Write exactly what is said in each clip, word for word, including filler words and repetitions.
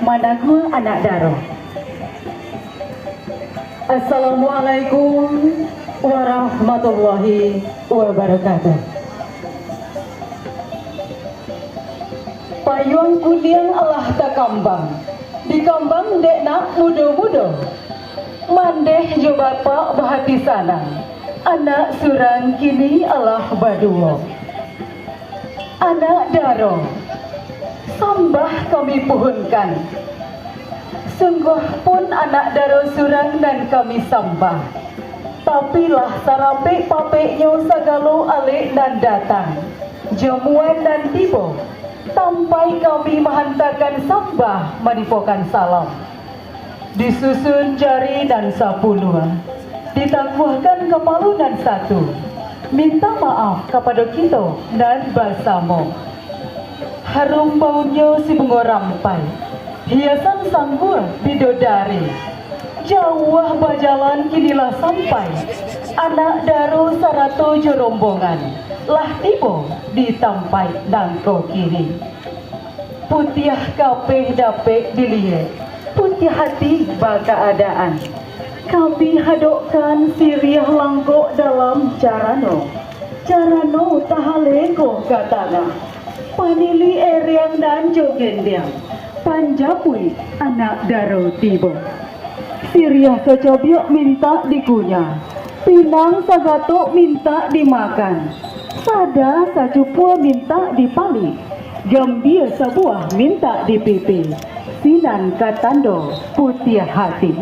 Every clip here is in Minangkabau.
Managua anak daro. Assalamualaikum warahmatullahi wabarakatuh. Payuang kuniang alah takambang, dikambang dek nak mudo-mudo. Mandeh jo bapak bahati sanang, anak surang kini alah baduo. Anak daro, sambah kami puhunkan. Sungguah pun anak daro surang nan kami sambah. Tapi lah sarapek-papeknyo sagalo alek nan datang, jamuan nan tibo, sampai kami mahantakan sambah manipokan salam. Disusun jari nan sapuluah, ditangguahkan kapalo nan satu, minta maaf kapado kito nan basamo. Harum baunnyo si bungo rampai, hiasan sanggua bidodari. Jauah bajalan kini lah sampai, anak daro sarato jo rombongan lah tibo di tampaik nangko kini. Putiah kapeh dapek diliek, putiah ati bakaadaan. Kami hadokkan siriah langkok dalam carano, carano tahaleko ka tangah. Panili eriang nan jo gendiang, panjapuik anak daro tibo. Siriah sacobiak mintak dikunyah, pinang sagatok mintak dimakan, sada sacupua mintak dipalik, gambia sabuah mintak dipipih, sinan ka tando putiah hati.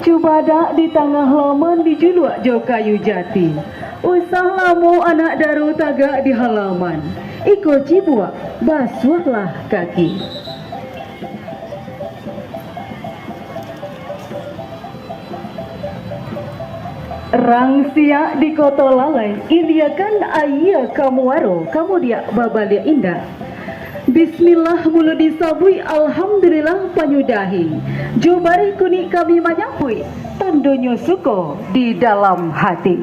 Cubadak di tangah laman dijuluak jo kayu jati. Usah lamo anak daro tagak di halaman. Iko cibuak, basuahlah kaki. Rang siak di koto lalai, iliakan ayie ka muaro, kamudiak babaliak indak. Bismillah mulu disabuik, alhamdulillah panyudahi. Jo bareh kunik kami manyapuik, tandonyo suko di dalam hati.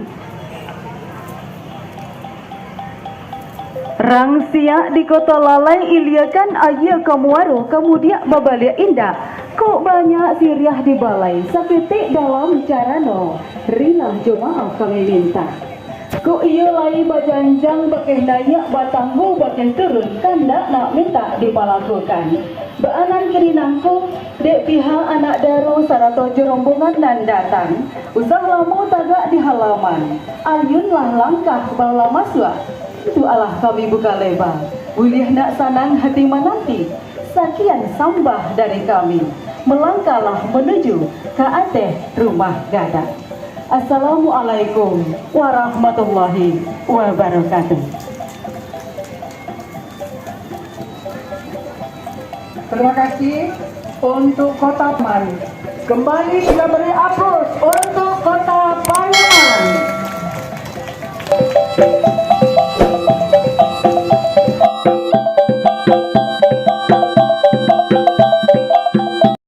Rang siak di koto lalai, iliakan ayie ka muaro, kamudiak babaliak indak. Kok banyak siriah di balai, saketek dalam carano, rilah jo maaf kami mintak. Kok iyo lai bajanjang, bakeh naiak batanggo, bakeh turun, kandak nak mintak dipalakukan. Baa nan kini nangko, dek pihak anak daro sarato jo rombongan nan datang, usah lamo tagak di halaman. Ayunlah langkah, baolah masuak, pintu alah kami buka leba. Buliah nak sanang hati mananti, sakian sambah dari kami. Malangkahlah manuju ka ateh rumah gadang. Assalamualaikum warahmatullahi wabarakatuh. Terima kasih untuk Kota Paman. Kembali kita beri aplaus.